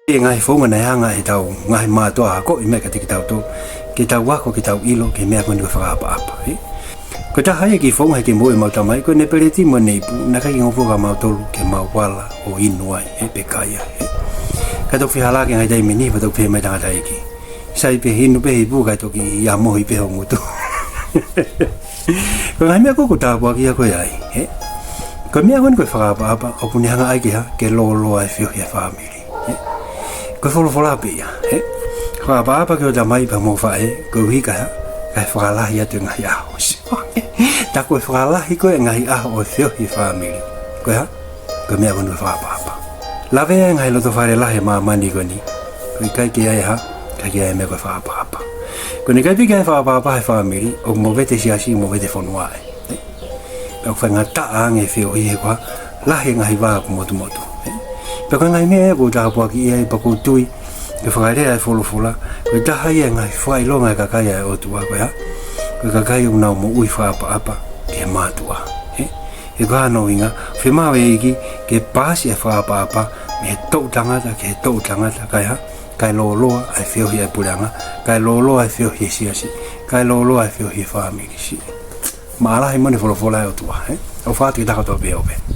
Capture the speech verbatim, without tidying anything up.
ʻI he ngaahi founga naʻe hanga ʻe heʻetau ngaahi mātuʻa ʻo akoʻi mai kiate kitautolu, ke tau ako, ke tau ʻilo ki he meʻa ko eni ko e fakaʻapaʻapa, ē? Ko e taha ia e kiʻi founga he kei moʻui ʻemau tamai, ko ʻene peleti mo ʻene ipu, naʻe ʻikai ke ngofua kia mautolu ke mau ala ʻo inu ai, ē, pe kai ai, ē? Ka tau fehālaaki he ngaahi taimi ni, pea tau pehē mai tangataʻeiki, sai pē, inu pē he ipu kae toki ʻamohi pē ho ngutu. Ko e ngaahi meʻa ko ē ʻoku tāpuakiʻi ia ko ē ai, ē? Ko e meʻa ko eni ko e fakaʻapaʻapa, ʻoku ne hanga ai ke hā, ke lōloa e feohi e fāmili, ē? Ko e folofola pē ia, ē? Fakaʻapaʻapa ki hoʻo tamai pea mo e faʻē, koeʻuhi kae hā, kae fakalahi atu e ngaahi ʻaho. Tā ko e fakalahi ko ē e ngaahi ʻaho ʻo e feohi e fāmili, ko e hā, ko e meʻa ko eni ko e fakaʻapaʻapa. Lavea e ngaahi loto fale lahi ʻo e māmani ko eni, ʻoku ʻikai ke ʻi ai e hā, ʻikai ke ʻi ai e meʻa ko e fakaʻapaʻapa. Ko ʻene ʻikai pē ke ʻi ai e fakaʻapaʻapa he fāmili, ʻoku movete e siasi, movete e fonua ai, ē? Pea ʻoku faingataʻa ange e feohi he ʻoku lahi e ngaahi vā ʻoku motumotu, ē? Pea ko e ngaahi meʻa ia ʻoku tāpuakiʻi ai, pea ʻoku ou tui, ko e fakalea e folofola, ko e taha ia e ngaahi fakaʻilonga e kakai ʻa e ʻOtua ko e hā, ko e kakai ʻoku nau moʻui fakaʻapaʻapa ki he mātuʻa, ē? He ko hono ʻuhinga, fiemaʻu ʻe he ʻEiki ke paasi e fakaʻapaʻapa mei he toʻu tangata ki he toʻu tangata, kae hā, kae lōloa e feohi e puleʻanga, kae lōloa e feohi e siasi, kae lōloa e feohi e fāmili, siʻi. Maʻalahi moʻoni e folofola e ʻOtua, ē? ʻOfa atu ki he taha kotoa pē ʻoku